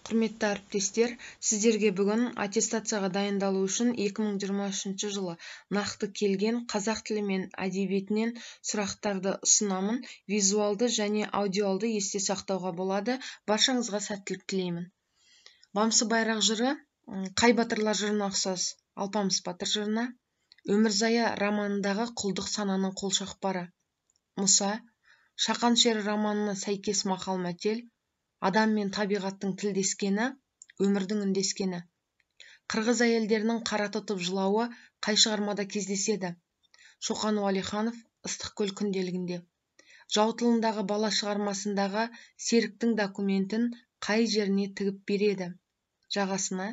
Құрметті әріптестер, сіздерге бүгін аттестацияға дайындалу үшін 2023 жылы нақты келген қазақ тілі мен әдебиетінен сұрақтарды ұсынамын. Визуалды және аудиалды есте сақтауға болады. Баршаңызға сәттілік тілеймін. Бамсы байрақ жыры қай батырлар жырына ұқсас? Алпамыс батыр жырына. Өмірзая романындағы құлдық сананың қолшоқпары Мұса. Шақан шері романына сәйкес мақал-мәтел. Адам мен табиғаттың тілдескені, өмірдің үндескені. Қырғыз әйелдерінің қара тұтып жылауы қай шығармада кездеседі? Шоқан Уәлиханов Ыстықкөл күнделігінде. Жау тылындағы бала шығармасындағы Серіктің документін қай жеріне тігіп береді? Жағасына.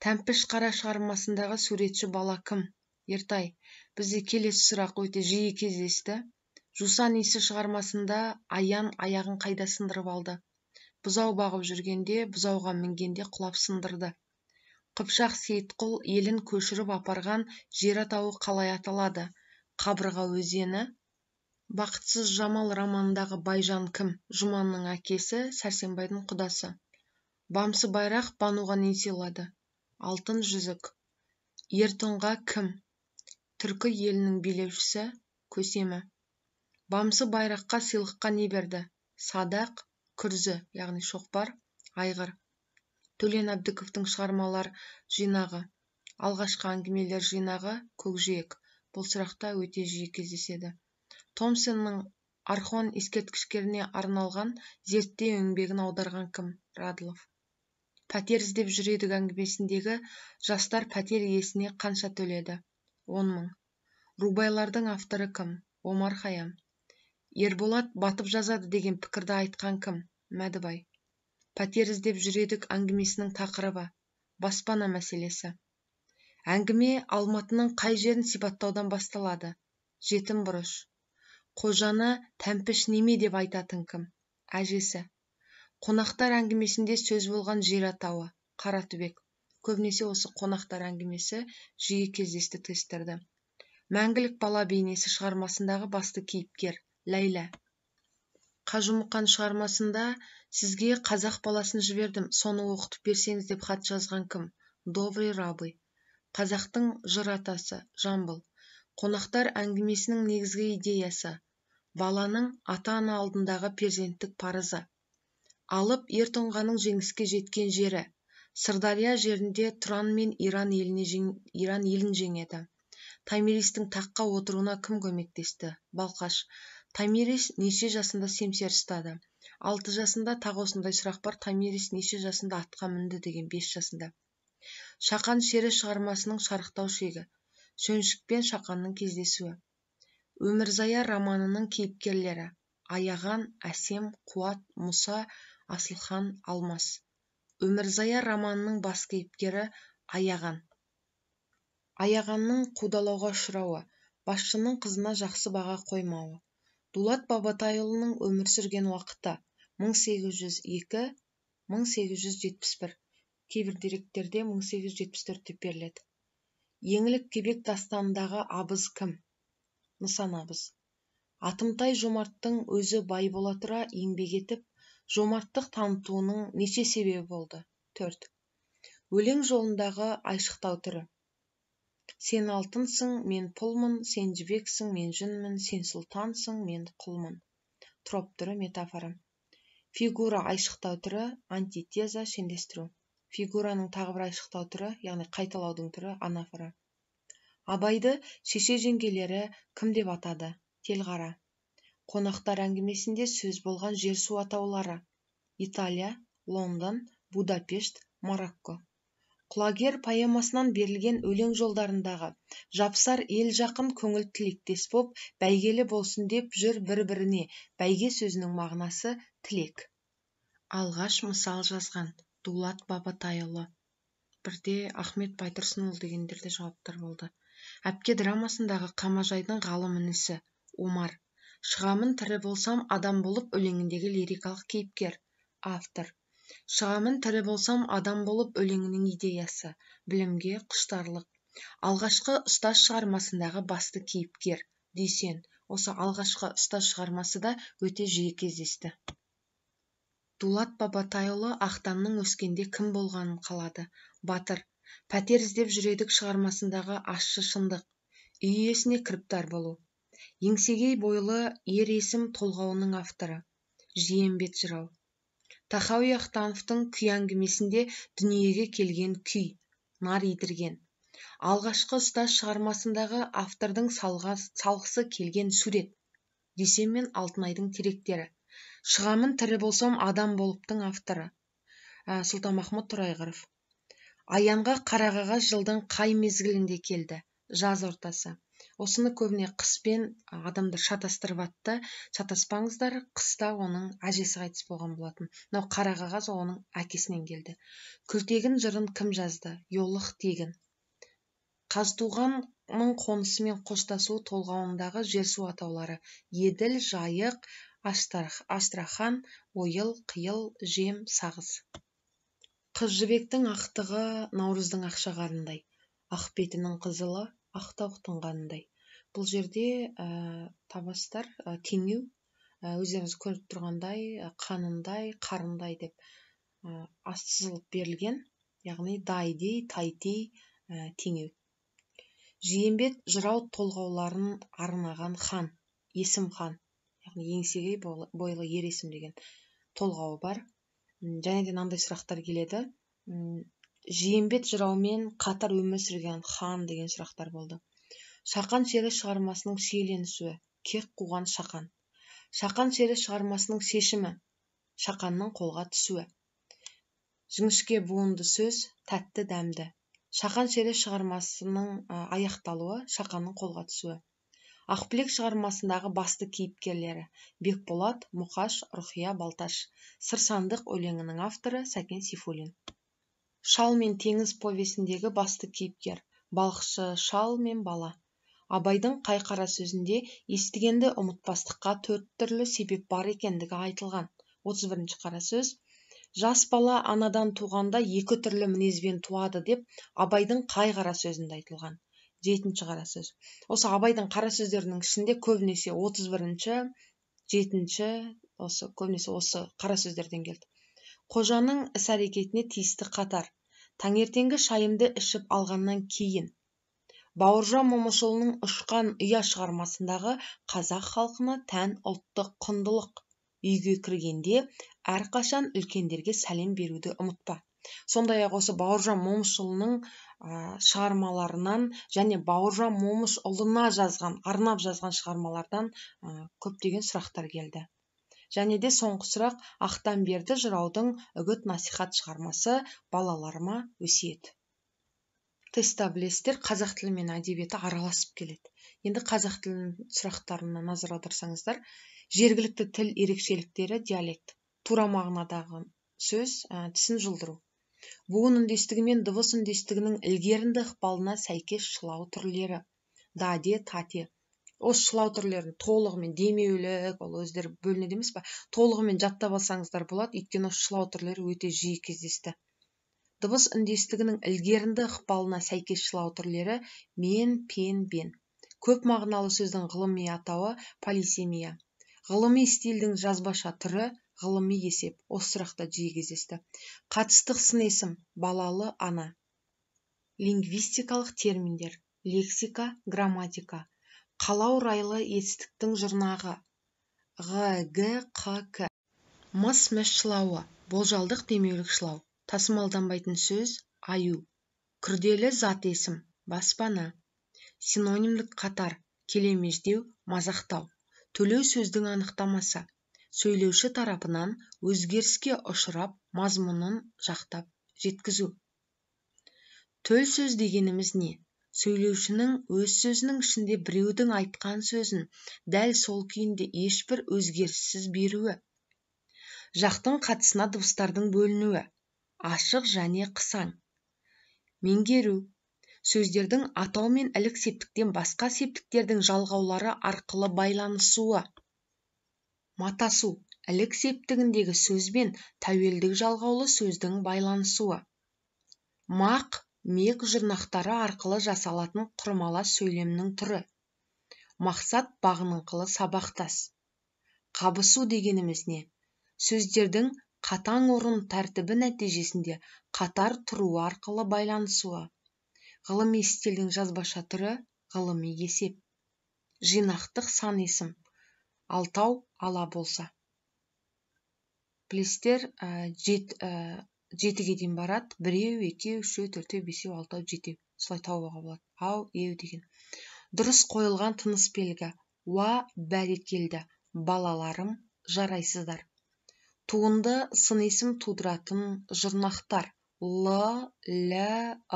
Тәмпіш қара шығармасындағы суретші бала кім? Ертай. Бізде келесі сұрақ өте жиі кездесті. Жусан иісі шығармасында Аян аяғын қайда сындырып алды? Бұзау бағып жүргенде, бұзауға мінгенде құлап сындырды. Қыпшақ Сейітқұл елін көшіріп апарған жер атауы қалай аталады? Қабырға өзені. Бақытсыз Жамал романындағы Байжан кім? Жұманның әкесі, Сәрсенбайдың құдасы. Бамсы байрақ Бануға не сыйлады? Алтын жүзік. Ертұңға кім? Түркі елінің билеушісі, көсемі. Бамсы байраққа сыйлыққа не берді? Садақ, күрзі, яғни шоқпар, айғыр. Төлен Әбдіковтің шығармалар жинағы. Алғашқы әңгімелер жинағы Көкжиек. Бұл сұрақта өте жиі кездеседі. Томсонның Орхон ескерткіштеріне арналған зерттеу еңбегін аударған кім? Радлов. Пәтер іздеп жүр едік әңгімесіндегі жастар пәтер иесіне қанша төледі? 10 мың. Рубайлардың авторы кім? Омар Хаям. Ерболат батып жазады деген пікірді айтқан кім? Мәдібай. Пәтер іздеп жүр едік әңгімесінің тақырыбы баспана мәселесі. Әңгіме Алматының қай жерін сипаттаудан басталады? Жетім бұрыш. Қожаны тәмпіш неме деп айтатын кім? Әжесі. Қонақтар әңгімесінде сөз болған жер атауы Қаратүбек. Көбінесе осы қонақтар әңгімесі жиі кездесті тесттерде. Мәңгілік бала бейнесі шығармасындағы басты кейіпкер Ләйлә. Қажымұқан шығармасында сізге қазақ баласын жібердім, соны оқытып берсеңіз деп хат жазған кім? Добрый рабы. Қазақтың жыр атасы Жамбыл. Қонақтар әңгімесінің негізгі идеясы баланың ата-ана алдындағы перзенттік парызы. Алып Ертұңғаның жеңіске жеткен жері Сырдария жерінде Тұран мен Иран елін жеңеді. Томиристің таққа отыруына кім көмектесті? Балқаш. Томирис неше жасында семсер ұстады? 6 жасында. Тағы осындай сұрақ бар. Томирис неше жасында атқа мінді деген 5 жасында. Шақан шері шығармасының шарықтау шегі. Шөншік пен Шақанның кездесуі. Өмірзая романының кейіпкерлері Аяған, Әсем, Қуат, Мұса, Асылхан, Алмас. Өмірзая романының бас кейіпкері Аяған. Аяғанның қудалауға ұшырауы, басшының қызына жақсы баға қоймауы. Дулат Бабатайұлының өмір сүрген уақыты 1802-1871. Кейбір деректерде 1874 деп беріледі. Еңлік Кебек дастанындағы абыз кім? Нысан абыз. Атымтай жомарттың өзі бай бола тұра еңбек етіп, жомарттық танытуының неше себебі болды? 4. Өлең жолындағы айшықтау түрі. Сен алтынсың, мен пұлмын, сен жібексің, мен жүнмін, сен сұлтансың, мен құлмын. Троп түрі, метафора. Фигура айшықтау түрі, антитеза, шендестіру. Фигураның тағы бір айшықтау түрі, яғни қайталаудың түрі, анафора. Абайды шеше жеңгелері кім деп атады? Телғара. Қонақтар әңгімесінде сөз болған жер-су атаулары Италия, Лондон, Будапешт, Марокко. Құлагер поэмасынан берілген өлең жолдарындағы жапсар ел жақын көңіл тілектес боп, бәйгелі болсын деп жүр бір-біріне. Бәйге сөзінің мағынасы тілек. Алғаш мысал жазған Дулат Бабатайұлы. Бірде Ахмет Байтұрсынұлы дегендерде жауаптар болды. Әпке драмасындағы Қамажайдың ғалым інісі Омар. Шығамын тірі болсам адам болып өлеңіндегі лирикалық кейіпкер автор. Шығамын тірі болсам адам болып өлеңінің идеясы білімге құштарлық. Алғашқы ұстаз шығармасындағы басты кейіпкер Дүйсен. Осы алғашқы ұстаз шығармасы да өте жиі кездесті. Дулат Бабатайұлы Ақтанның өскенде кім болғанын қалады? Батыр. Пәтер іздеп жүр едік шығармасындағы ащы шындық. Үй иесіне кіріптар болу. Еңсегей бойлы ер Есім толғауының авторы. Жиенбет жырау. Тахауи Ахтановтың күй әңгімесінде дүниеге келген күй, нар идірген. Алғашқы ұстаз шығармасындағы автордың салғысы келген сурет. Дүйсен мен Алтынайдың теректері. Шығамын тірі болсам адам болыптың авторы. Сұлтанмахмұт Торайғыров. Аянға қара қағаз жылдың қай мезгілінде келді? Жаз ортасы. Осыны көбіне қыспен адамдар шатастырып атты. Шатаспаңыздар, қыста оның әжесі қайтыс болған болатын. Мынау қара қағаз оның әкесінен келді. Күлтегін жырын кім жазды? Йолық Тегін. Қазтуғанның қонысымен қоштасуы толғауындағы жер-су атаулары: Еділ, Жайық, Астрахан, Ойыл, Қиыл, Жем, Сағыз. Қыз жібектің ақтығы наурыздың ақша қарындай, ақ бетінің қызылы ақ тауықтың қанындай. Бұл жерде табасыздар теңеу, өздеріңіз көріп тұрғандай, қанындай, қарындай деп асты сызылып берілген, яғни дай-дей, тай-тей теңеу. Жиенбет жырау толғауларын арнаған хан, Есім хан, яғни еңсегей бойлы ер Есім деген толғауы бар. Және де мынандай сұрақтар келеді. Жиенбет жыраумен қатар өмір сүрген хан деген сұрақтар болды. Шақан шері шығармасының шиеленісуі, кек қуған Шақан. Шақан шері шығармасының шешімі, Шақанның қолға түсуі. Жіңішке буынды сөз, тәтті дәмді. Шақан шері шығармасының аяқталуы, Шақанның қолға түсуі. Ақбілек шығармасындағы басты кейіпкерлері Бекболат, Мұқаш, Рұқия, Балташ. Сыр сандық өлеңінің авторы Сәкен Сейфуллин. Шал мен теңіз повесіндегі басты кейіпкер балықшы шал мен бала. Абайдың қай қара сөзінде естігенді ұмытпастыққа төрт түрлі себеп бар екендігі айтылған. 31-ші қара сөз. Жас бала анадан туғанда екі түрлі мінезбен туады деп Абайдың қай қара сөзінде айтылған. 7-ші қара сөз. Осы Абайдың қара сөздерінің ішінде көбінесе 31-ші, 7-ші, осы көбінесе осы қара сөздерден келді. Қожаның іс-әрекетіне тиісті қатар. Таңертеңгі шайымды ішіп алғаннан кейін. Бауыржан Момышұлының Ұшқан ұя шығармасындағы қазақ халқына тән ұлттық құндылық. Үйге кіргенде әрқашан үлкендерге сәлем беруді ұмытпа. Сондай-ақ осы Бауыржан Момышұлының шығармаларынан және Бауыржан Момышұлына жазған, арнап жазған шығармалардан көптеген сұрақтар келді. Және де соңғы сұрақ Ақтанберді жыраудың үгіт насихат шығармасы балаларыма өсиет. Тестта білесіздер, қазақ тілі мен әдебиеті араласып келеді. Енді қазақ тілінің сұрақтарына назар аударсаңыздар, жергілікті тіл ерекшеліктері, диалект, тура мағынадағы сөз, тісін жұлдыру. Буын үндестігі мен дыбыс үндестігінің ілгерінді ықпалына сәйкес шылау түрлері, даде, тате. Осы шылау түрлерін толығымен демеулік, ол өздері бөлінеді емес па, толығымен жаттап алсаңыздар болады, өйткені осы шылау түрлері өте жиі кездесті. Дыбыс үндестігінің ілгерінді ықпалына сәйкес шылау түрлері мен, пен, бен. Көп мағыналы сөздің ғылыми атауы полисемия. Ғылыми стильдің жазбаша түрі ғылыми есеп. Осы сұрақта жиі кездесті. Қатыстық сын есім, балалы ана. Лингвистикалық терминдер, лексика, грамматика. Қалау райлы етістіктің жұрнағы, Ғ, Г, Қ, К. Мыс-міс шылауы, болжалдық демеулік шылау. Тасымалданбайтын сөз, аю. Күрделі зат есім, баспана. Синонимдік қатар, келемеждеу, мазақтау. Төлеу сөздің анықтамасы. Сөйлеуші тарапынан өзгеріске ұшырап, мазмұнын жақтап жеткізу. Төл сөз дегеніміз не? Сөйлеушінің өз сөзінің ішінде біреудің айтқан сөзін дәл сол күйінде ешбір өзгеріссіз беруі. Жақтың қатысына дыбыстардың бөлінуі, ашық және қысаң. Меңгеру. Сөздердің атау мен ілік септіктен басқа септіктердің жалғаулары арқылы байланысуы. Матасу. Ілік септігіндегі сөз бен тәуелдік жалғаулы сөздің байланысуы. Мақ, мек жұрнақтары арқылы жасалатын құрмалас сөйлемнің түрі. Мақсат бағыныңқылы сабақтас. Қабысу дегеніміз не? Сөздердің Қатаң орын тәртібі нәтижесінде қатар тұруы арқылы байланысуы. Ғылыми стильдің жазбаша түрі ғылыми есеп. Жинақтық сан есім алтау ала болса. Білесіздер, жетіге дейін барады. 1, 2, 3, 4, 5, 6, 7. Солай тауып алуға болады. Ау, еу деген. Дұрыс қойылған тыныс белгі. Уа, бәрекелді, балаларым, жарайсыздар. Туынды сын есім тудыратын жұрнақтар. Л, Л,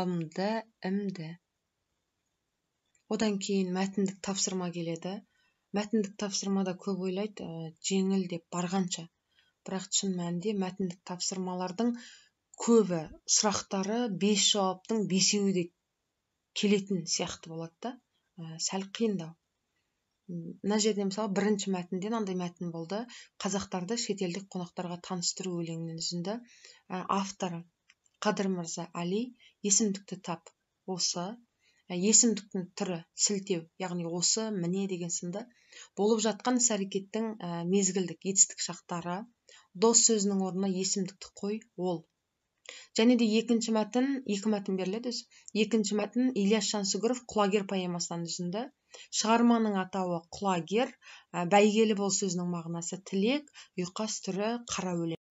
М-ді, М-ді. Одан кейін мәтіндік тапсырма келеді. Мәтіндік тапсырмада көп ойлайды, жеңіл деп барғанша. Бірақ шын мәнінде мәтіндік тапсырмалардың көбі сұрақтары 5 жауаптың 5-еуі де келетін сияқты болады да, сәл қиындау. Мына жерде мысалы бірінші мәтінде мынандай мәтін болды. Қазақтарды шетелдік қонақтарға таныстыру өлеңінен үзінді. Авторы Қадыр Мырза Әли. Есімдікті тап осы. Есімдіктің түрі сілтеу, яғни осы, міне деген сынды. Болып жатқан іс-әрекеттің мезгілдік, етістік шақтары. Дос сөзінің орнына есімдікті қой, ол. Және де екінші мәтін, екі мәтін беріледі өзі. Екінші мәтін Ильяс Жансүгіров Құлагер поэмасынан үзінді. Шығарманың атауы Құлагер, бәйгелі бол сөзінің мағынасы тілек, ұйқас түрі қара өлең.